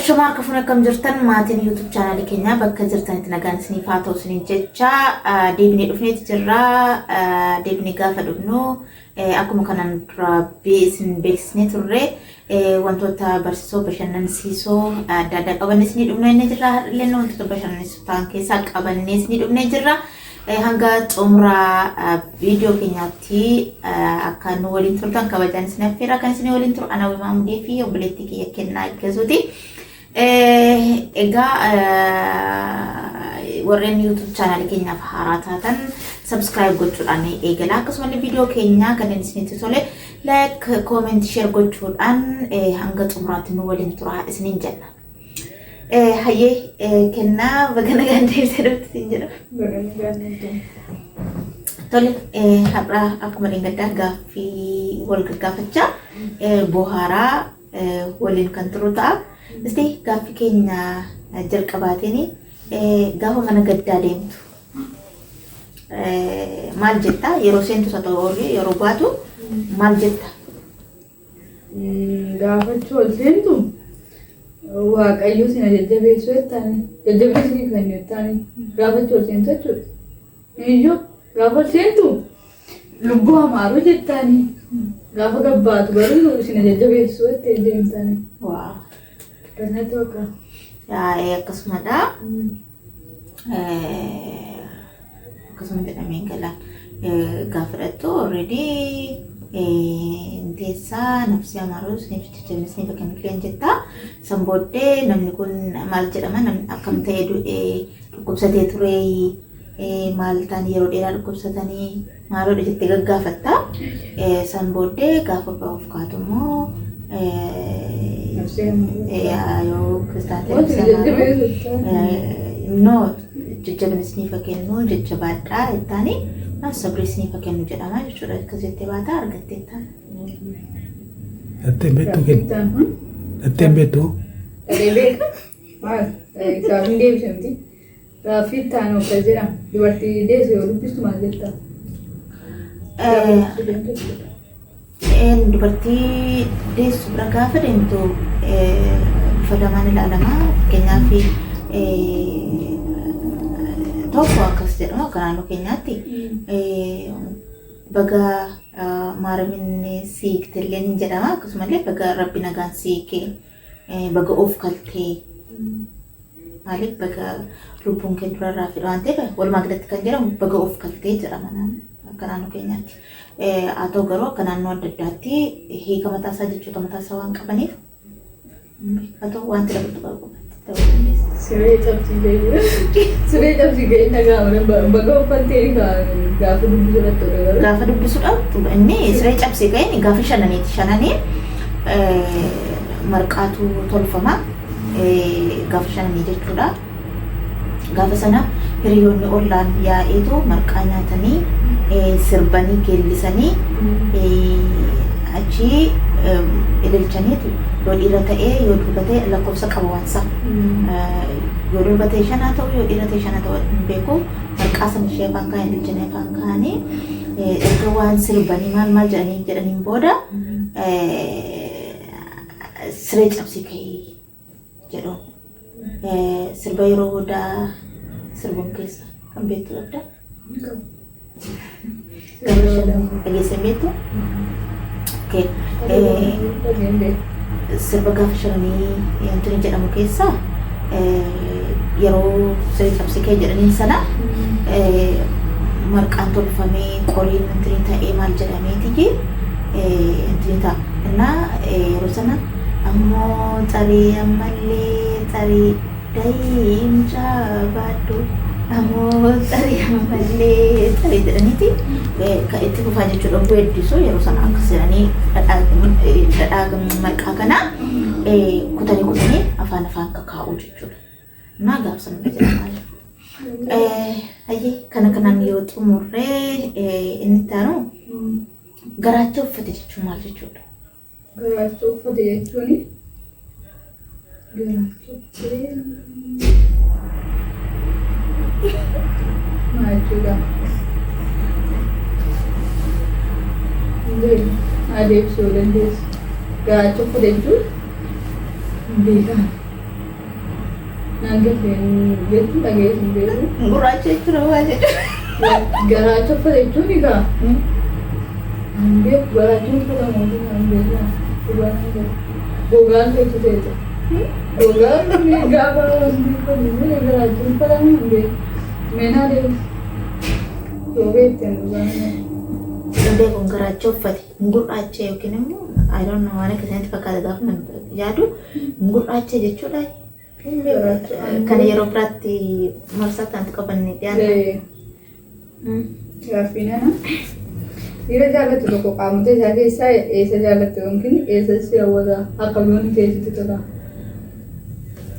Ashamaa harka fuune akkam jirtan maatiin YouTube chaanaalii keenyaa bakka jirtanitti nagaan isiniif haa ta'u isiniin jecha deebinee dhufneeti jirra. Deebinee gaafa dhufnu akkuma kanaan dura isin beeksisnee turre wantoota barsiisoo bashannansiisoo adda addaa qabannee isinii dhufnee inni jirra. Har'illee wantoota bashannansiisoo ta'an keessaa qabannee isinii dhufnee jirra. Hanga xumura viidiyoo keenyaatti akka nu waliin turtan kabajaan isin affeera. Kan isin waliin turu ana Wimaa Mudee fi obboleettii kiyya Kennaa Eeggasuuti. Egaa warreen YouTube chaanaalii keenyaaf haaraa taatan subscribe gochuudhaan eegala. Akkasumallee viidiyoo keenya kanneen isinitti tole like, comment, share gochuudhaan hanga xumuraatti nu waliin turaa isiniin jenna. Hayyee kennaa baga nagaan deebisee dhufte siin jedha. Baga nagaan dhufte. Tole har'a akkuma dheengaddaa gaaffii wal gaggaafachaa bohaaraa waliin kan turu ta'a. Isti gaaffii keenya jalqabaatiin gaafa mana gaddaa deemtu maal jetta? Yeroo seentus haa ta'u yeroo baatu maal jetta? Gaafachuu ol seentu Waaqayyo sina jajjabeessu jettaani. Jajjabina isinii kennu jettaani. Gaafachuu ol seentu jechuudha. Iyyuu gaafa ol seentu lubbuu hamaaruu jettaani. Gaafa gabbaatu garuu sina jajjabeessu jettee deemtaani. Waa. Akkasumatti bakka. Yaa'ee akkasumadha. Akkasuma jedhamee gala. Gaafa fudhattu already teessaa nafsi amaaruu isiniif jajjabina isiniif akka illee jetta. San booddee namni kun maal jedhama namni akkam ta'e du'ee dhukkubsatee ture maal ta'an yeroo dheeraa dhukkubsatanii maaloodha jettee gaggaafatta. San booddee gaafa ba'uuf kaatu immoo Nafsee amaaruu. Yoo kiristaantii Wanti nafsee amaaruu jajjabeessu jettaani. No jajjabina isiniif haa kennu jajjabaadhaa jettaani maal sabrii isiniif haa kennu jedhama jechuudha. Akkas jettee baata argattee jettaan. Dhattee hin beektuu kennu. Gaaffiin kun Dhattee hin beektuu. dhaqee beeka. Maal? Gaaffiin deebise miti. Gaaffii itti aanu akkas jedha. Dubartii deesse yoo dubbistu maal jetta? Gaafa deemtu jechuudha. Dubartii deessu bira gaafa deemtu bifa lamaan ilaalama. Fakkeenyaaf tokko akkas jedhama akka naannoo keenyaatti baga maaraminni siikte illee ni jedhama. Akkasumallee baga rabbi nagaan siike baga of kaltee maaliif baga lubbuun kee durarraa fedha waan ta'eef walumaa galatti kan jedhamu baga of kaltee jedhama akka naannoo keenyaatti. Haa ta'u garuu akka naannoo adda addaatti hiika mataa isaa jechoota mataa isaa waan qabaniif haa ta'u wanti dabaltu qabu ta'uu dandeessa. Siree cabsii gahee. Siree cabsii gahee dhaga'ama. Baga uffattee gaafa dubbisu irratti garuu. Gaafa dubbisuudhaaf inni siree cabsee ka'e gaafa shananiiti. Shananii marqaatu tolfama. Gaafa shananii jechuudha. Gaafa sana hiriyoonni ollaan yaa'eetu marqaa nyaatanii sirbanii geellisanii achi ililchaniitu yoo dhiira ta'ee yoo durba ta'e lakkoofsa qaba waansa. Yoo durba ta'e shanaa ta'u yoo dhiira ta'e shanaa ta'u hin beeku marqaa sana ishee afaan kaa'anii ililchanii afaan kaa'anii erga waan sirbanii maal maal jedhanii jedhaniin booda siree cabsii ka'ii jedhuun. Sirba yeroo booda sirbuun keessa kan beektu qabda. Dhageessee hin beektu? Okay. Sirba gaafa shananii wanti inni jedhamu keessa yeroo siree cabsii kee jedhaniin sana marqaan tolfamee qoriin wanti inni ta'ee maal jedhameetiyyi wanti inni ta'a. Innaa yeroo sana ammoo xarii ammallee xarii dayii mucaa baadhu ammoo xarii ammallee xarii jedhaniiti kan itti fufaa jechuudha. Weeddisu yeroo sana akkas jedhanii dhadhaa marqaa kana kutanii kutanii afaan afaan kakaa'u jechuudha. Innaa gaaf sana jedhama. Hayyee kana kanaan yoo xumurree inni itti aanu Garaacha uffate jechuun maal jechuudha? Garaacha uffate jechuun garaacha uffate maal jechuudha? Hin beeku. Adeemsisuu dandeessu. Garaacha uffate jechuun hin beekan. Naan gafe jechuun dhaga'ee hin beeku. Gurraacha jechuudha waa jechuudha. Garaacha uffata jechuun egaa hin beeku garaacha uffata mootummaa hin beeku. Dhugaan hin beeku. Gogaan keessa ta'e. Gogaan gaafa wanti uffatu garaacha uffatamu hin beeku. Meenaa deemu. Yoo beektan dhugaan. Hin beeku garaacha uffate gurraacha yookiin immoo, I don't know, waan akkasitti fakkaata gaafa yaadu gurraacha jechuudha. Kana yeroo biraatti marsaa kanatti qabanne dhiyaanna. Gaaffii nana. Dhiira jaallattu tokko qaamota isaa keessaa eessa jaallatte yookiin eessa si hawwata, akka yoon keessatti tola?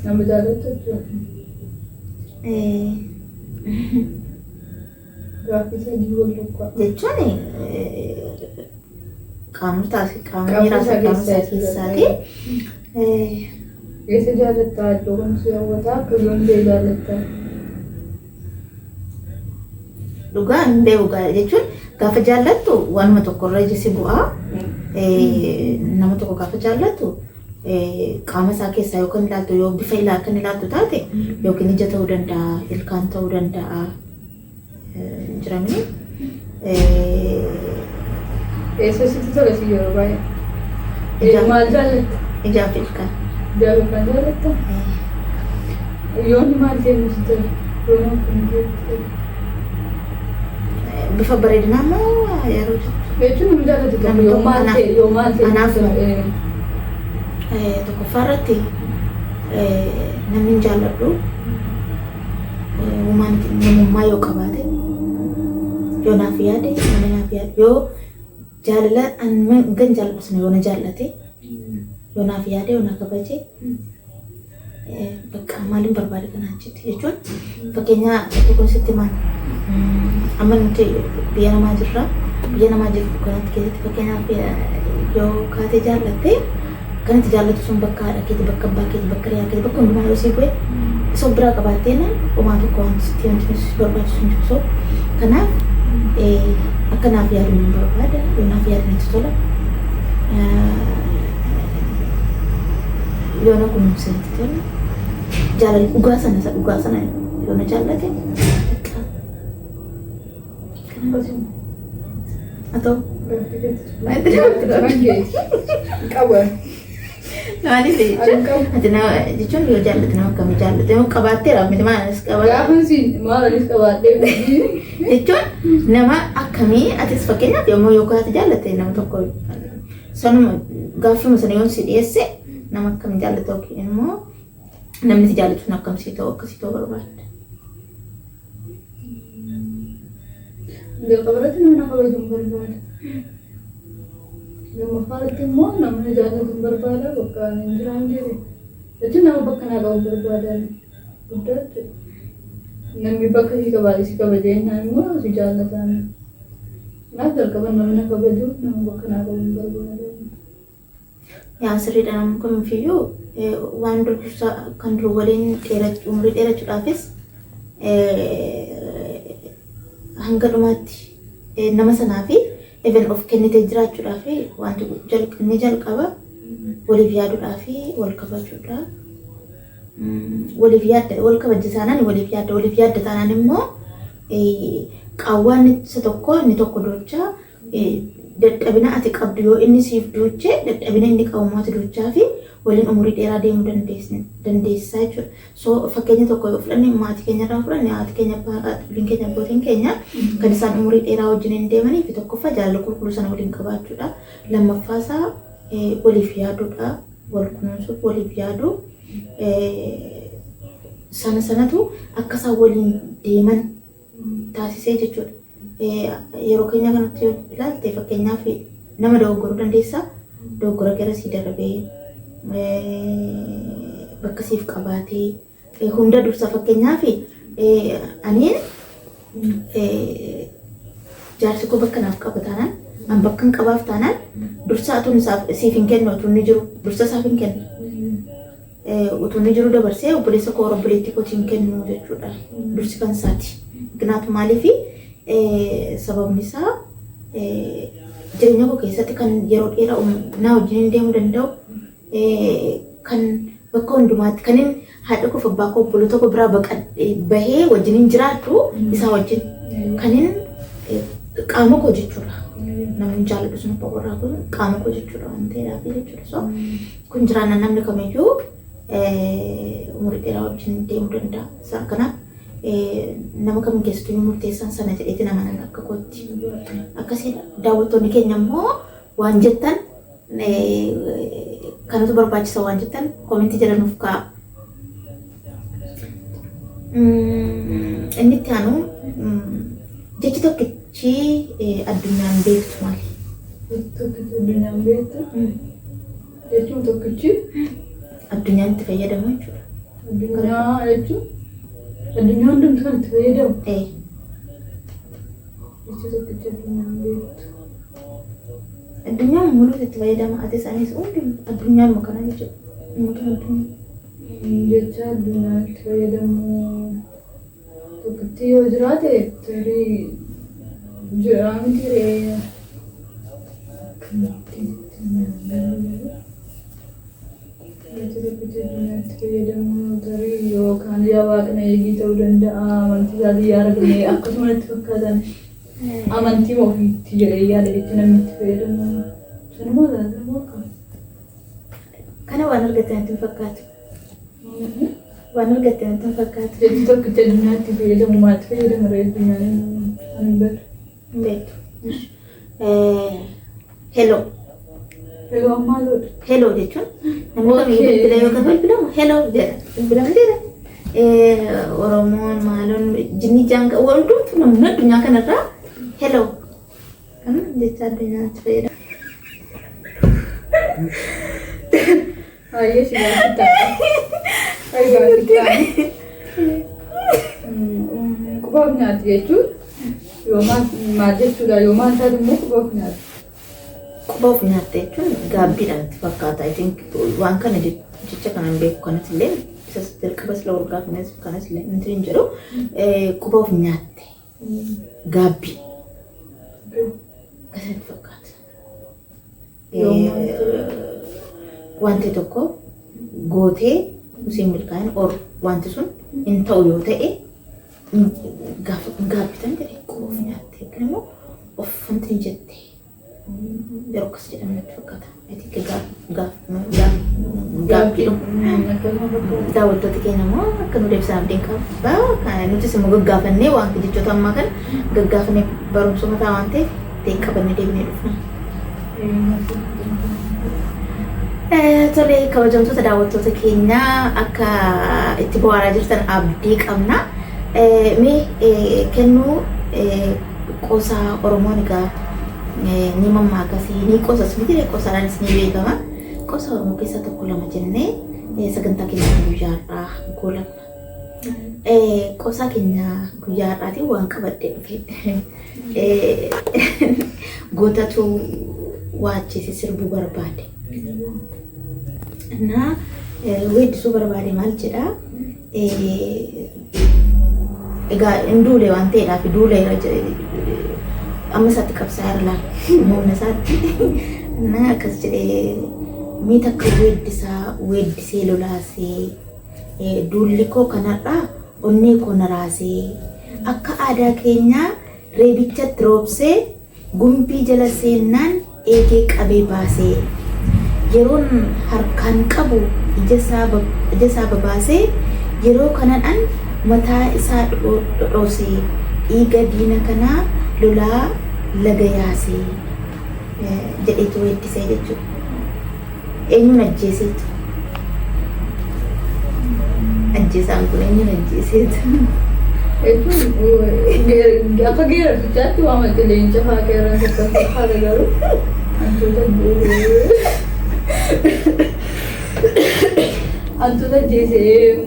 Nama jaallattu jechuudha. Gaaffii sadii wal tokko. Jechuun qaamota qaama miiraa isaa qaama isaa keessaati. Eessa jaallattaa, iddoo kam si hawwata, akka yoon ta'e jaallattaa? Dhugaa hin beeku jechuun gaafa jaallattu waanuma tokkorra iji si bu'aa. Nama tokko gaafa jaallattu qaama isaa keessaa yoo kan ilaaltu, yoo bifa ilaa kan ilaaltu taate, yookiin ija ta'uu danda'a, ilkaan ta'uu danda'a. Jiramni. Eessa sitti tola si yeroo baay'ee? Maal jaallatta? Ijaa fi ilkaan. Ijaa fi ilkaan jaallatta? Yoonni maal kennu si tola? Yoon akkamii sitti tola? Bifa bareedinaa moo yeroo jettu? Jechuun nama jaallatu tokko yoo maal ta'e, yoo maal ta'e? Anaaf tokkoffaa irratti namni hin jaalladhu namummaa yoo qabaate, yoo naaf yaade, namni naaf yaade, yoo jaalala gan jaalladhu sana yoo na jaallate, yoo naaf yaade, yoo na kabaje, bakka maaliin barbaade kana achitti jechuun. Fakkeenya tokko sitti himaan, amma nuti biyya namaa jirra. Biyya namaa jirru kanatti keessatti, fakkeenyaaf, yoo kaatee jaallatte, kan itti jaallatu sun bakka haadha keeti, bakka abbaa keeti, bakka riyaa keeti, bakka hundumaa yoo sii bu'e, isa of biraa qabaattee homaa tokko wanti sitti wanti si barbaachisu hin jiru. So kanaaf akka naaf yaadu nan barbaada. Yoo naaf yaadu natti tola. Yoo na kunuunse natti tola. Jaalala dhugaa sana, isa dhugaa sana yoo na jaallate, bakka. Haa ta'u. Qaba. Maaliif jechuun ati nama jechuun yoo jaallate nama akkamii jaallate, yoo qabaatteera miti maalis qabaate? Gaafa si maalis qabaadhee Jechuun nama akkamii atis, fakkeenyaaf, yommuu yookaan ati jaallatte nama tokko, sanuma gaaffuma sana yoon si dhiyeesse, nama akkamii jaallate yookiin immoo namni si jaallatu sun akkam sii ta'u, akkasii ta'uu barbaadda? Jalqaba irratti nama na kabaju hin barbaada. Lammaffaa irratti immoo nama na jaallatu hin barbaada. Bakka hin jiraan jedhe. Jechuun nama bakka naa qabu barbaada. Guddaatti. Namni bakka si qabaate si kabajee jennaan immoo si jaallata. Kanaaf jalqaba nama na kabaju, nama bakka naa qabu hin barbaada. Yaa, sirriidha. Namni kamiifiyyuu waan dursa kan dur waliin dheerachuu, umurii dheerachuudhaafis hanga dhumaatti nama sanaa fi even of kennitee jiraachuudhaaf wanti inni jalqaba waliif yaaduudhaa fi wal kabajuudha. Waliif yaadda, wal kabajja taanaan waliif yaadda, waliif yaadda taanaan immoo qaawwaan isa tokko inni tokko duuchaa, dadhabina ati qabdu yoo inni siif duuche, dadhabina inni qabu immoo ati duuchaa fi waliin umurii dheeraa deemuu dandeessaa jechuudha. So fakkeenya tokko yoo fudhanne, maatii keenya irraa fudhanne, haati keenya, abbaan keenya, abbootiin keenya kan isaan umurii dheeraa wajjin hin deemanii fi tokkoffaa jaalala qulqulluu sana waliin qabaachuudha. Lammaffaa isaa waliif yaaduudha. Wal kunuunsuuf waliif yaaduu sana sanatu akka isaan waliin deeman taasisee jechuudha. Yeroo keenya kanatti yoo ilaalte, fakkeenyaaf, nama dogoggoruu dandeessaa. Dogoggora gara sii darbee bakka siif qabaatee hunda dursa, fakkeenyaaf, ani jaarsi koo bakka naaf qaba taanaan, an bakka hin qabaaf taanaan, dursa atuun isaaf siif hin kennu, utuu inni jiru dursa isaaf hin kennu. Utuu inni jiru dabarsee obboleessa koo, obboleettii kootii hin kennu jechuudha. Dursi kan isaati. Kanaaf maaliifi, sababni isaa jireenya koo keessatti kan yeroo dheeraa na wajjin deemuu danda'u kan Bakka hundumaatti kan inni haadha koo fi abbaa koo obboloota koo biraa baqadhee bahee wajjin hin jiraadhu isaa wajjin kan inni qaama koo jechuudha. Namni jaalladhu sun abbaa warraa kun qaama koo jechuudha waan ta'eedhaaf jechuudha. So kun jiraannaan namni kamiyyuu umurii dheeraa wajjin deemuu danda'a. Isaan kanaaf nama kamiin keessattuu murteessaan sana jedheeti nama nan akka kootti. Akkasiidha. Daawwattoonni keenya immoo waan jettan kanatu barbaachisa waan jettan koomentii jala nuuf kaa'a. Inni itti aanu jechi tokkichi addunyaan beektu maali? Tokkichi addunyaan beektu jechuun tokkichi Addunyaan itti fayyadamu jechuudha. Addunyaa jechuun addunyaa hundumtu kan itti fayyadamu. Jechi tokkichi addunyaan beektu. Addunyaan muluutu itti fayyadama. Atis anis hundi addunyaanuma kana jechuudha. Uummatuma addunyaa. Jecha addunyaan itti fayyadamu tokkitti yoo jiraate tarii jira miti ree. Akkamitti jecha tokkichi addunyaa itti fayyadamu tarii yookaan yaa waaqna eegii ta'uu danda'a amantii isaatii yaa argame akkasuma natti fakkaatan amantii ofiitti jedhee yaada jecha namni itti fayyadamu sanuma laata moo akkam? Kana waan argatte natti hin fakkaatu. Waan argatte natti hin fakkaatu. Jechi tokkichi addunyaa itti fayyadamu maal itti fayyadama ree addunyaan ani hin beeku. Hin beektu. Hello. Hello maaloodha? Hello jechuun namni kamiyyuu bilbila yoo kan bilbilamu hello jedha. Bilbilamu jedha. Oromoon maaloon jinni jaanga hundumtu namni addunyaa kanarraa hello. Kana jecha addunyaatti fayyadamu. Baay'ee si gaaffitti ta'a. Baay'ee gaaffitti ta'a. Quba of nyaatti jechuun yoo maal maal jechuudha yoo maal taate immoo quba of nyaatti. Quba of nyaatte jechuun gaabbiidha natti fakkaata. I think waan kana jecha kana hin beeku kanas illee isas jalqaba sila wal gaafannes kanas illee wanti hin jedhu quba of nyaatte gaabbii akkas natti fakkaata. Wanti tokko gootee siin milkaa'in or wanti sun hin ta'u yoo ta'e gaabbitan jedhe quba of nyaatte yookiin immoo of wanti jette yeroo akkas jedhamu natti fakkaata. I think gaabbiidhuma. Akkasuma fakkaata. Daawwattoota keenya immoo akka nu deebisan abdiin qaba. Nutis immoo gaggaafannee waan jechoota ammaa kana gaggaafannee barumsa mataa waan ta'eef ta'e qabannee deebinee dhufna. Tole kabajamtoota daawwattoota keenyaa akka itti bohaaraa jirtan abdii qabna. Mee kennuu qoosaa Oromoon egaa ni mammaakasii ni qoosas miti qoosaadhaanis ni beekama. Qoosa Oromoo keessaa tokko lama jennee sagantaa keenya kan guyyaa har'aa goolabna. Qoosaa keenya guyyaa har'aatiin waan qabadhee dhufe. Gootatu waa ajjeese sirbuu barbaade. Na weeddisuu barbaade maal jedhaa? Egaa hin duule waan ta'eedhaaf duuleera amma isaatti qabsaa'aa jira laala. Humna isaatti. Na akkas jedhee mee takka weeddisaa weeddisee lolaasee duulli koo kanarraa onnee koo na raasee akka aadaa keenyaa reebichatti roobsee gumbii jala seennaan eegee qabee baasee yeroon harkaan qabu ija isaa babaasee yeroo kanan an mataa isaa dhodhoosee dhiiga diina kanaa lolaa laga yaasee jedheetu weeddisee jechuudha. Eenyuun ajjeeseetu? Ajjeesaan kun eenyuun ajjeeseetu? Jechuun akka geerarsichaatti waamatti leenca fa'aa qeerransa akkas fakkaata garuu hantuuta ajjeesee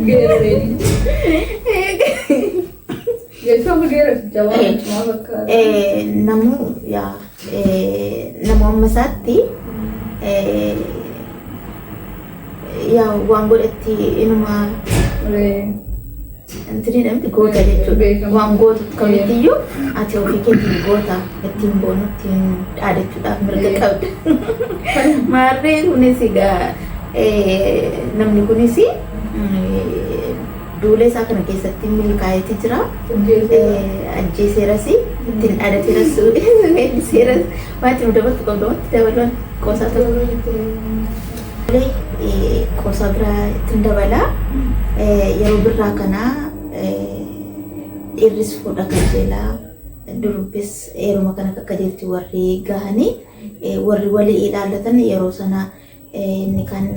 geeraree jechuun akka geerarsicha waan cimaa fakkaata. Namuu yaa nama amma isaatti yaa waan godhetti inuma intini namni goota jechuudha. Beekamu. Waan gootu kamittiyyuu ati ofii keetiin goota ittiin boonu ittiin dhaadachuudhaaf mirga qabda. Maarree kunis egaa Namni kunis duula isaa kana keessatti milkaa'eeti jira. Ajjeeseeras, ittiin dhaadateeras, weelliseeras. Wanti nu dabaltu qabdu wanti dabaluun qoosaa tokko. Qoosaa biraa ittiin dabala. Yeroo birraa kana dhiirris fuudha kajeelaa durbis yeruma kana kakkajeelti warri gahanii warri walii ilaallatan yeroo sana inni kan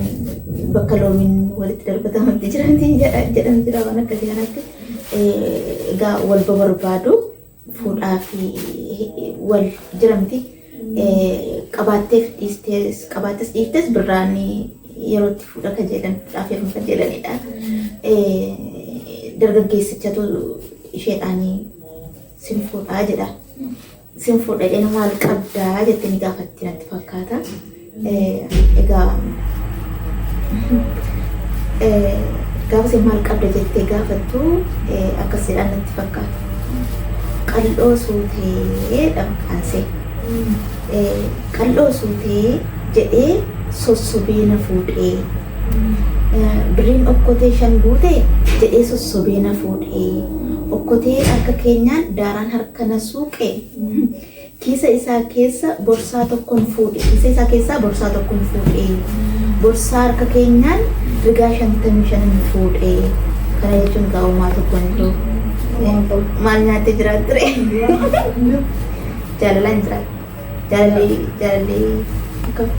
bakka loomiin walitti darbatamatti jiranti jedhan jira waan akkasii kanatti egaa wal barbaadu fuudhaa fi wal jiramti qabaatteef dhiistees qabaattees dhiiftes birraan yeroo itti fuudha kajeelan fuudhaaf yeroo kajeelanidha. Dargaggeessichatu isheedhaan sin fuudhaa jedha. Sin fuudha jedhee maal qabdaa jettee ni gaafatti natti fakkaata. Egaa gaafa isin maal qabda jettee gaafattu akkas jedhaan natti fakkaata. Qal'oo suutee dha maqaan ishee. Qal'oo suutee jedhee sossobee na fuudhee. Birriin okkotee shan guute jedhee sossobee na fuudhee. Okkotee harka keenyaan daaraan harka na suuqe. Kiisa isaa keessa borsaa tokkon fuudhe. Kiisa isaa keessaa borsaa tokkon fuudhe. Borsaa harka keenyaan rigaa 55n fuudhe. Kana jechuun egaa homaa tokko hin jiru. Maal nyaattee jiraattu ree? Jaalalaan jiraata. Jaalalli jaalalli akkam?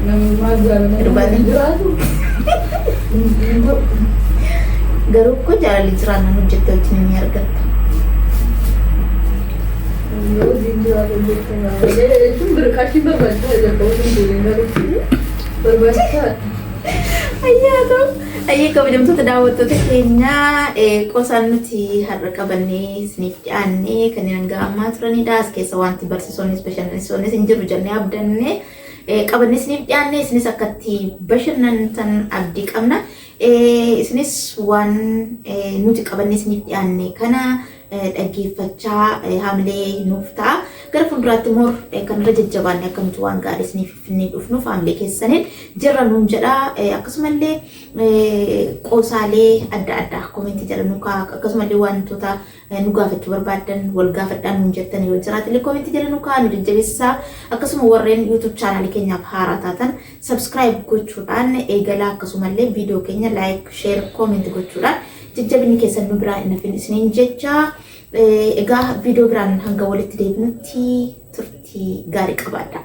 Namummaa jaalala Irbaata. jiraatu. Garuu koo jaalalli jiraannaan hojjette wajjin ni argatta. Yoo hojiin jiraatu hojjechuudha. Jechuun qarshiin barbaachisaa jalqaba sun fuudheen garuu barbaachisaadha. Ayyaa ayyee kabajamtoota daawwattoota keenyaa qosaan nuti har'a qabannee isiniif dhiyaannee kanneen hanga ammaa turanidha. As keessa wanti barsiisonnis bashannansiisonnis hin jiru jennee abdannee qabannee isiniif dhiyaannee isinis akkatti bashannantan abdii qabna. Isinis waan nuti qabannee isiniif dhiyaanne kana dhaggeeffachaa haamilee nuuf ta'a. Gara fuulduraatti immoo kanarra jajjabaanne akka nuti waan gaarii isiniif finnee dhufnuuf haamilee keessaniin jirra nuun jedha. Akkasumallee qoosaalee adda addaa koomentii jala nu kaa'aa. Akkasumallee wantoota nu gaafachuu barbaaddan wal gaafadhaa nuun jettan yoo jiraate illee koomentii jala nu kaa'aa nu jajjabeessaa. Akkasuma warreen YouTube chaanaalii keenyaaf haaraa taatan subscribe gochuudhaan eegalaa akkasumallee viidiyoo keenya like, share, comment gochuudhaan jajjabinni keessan nu biraa hin hafin isiniin jecha. Egaa viidiyoo biraan hanga walitti deebinutti turtii gaarii qabaadha.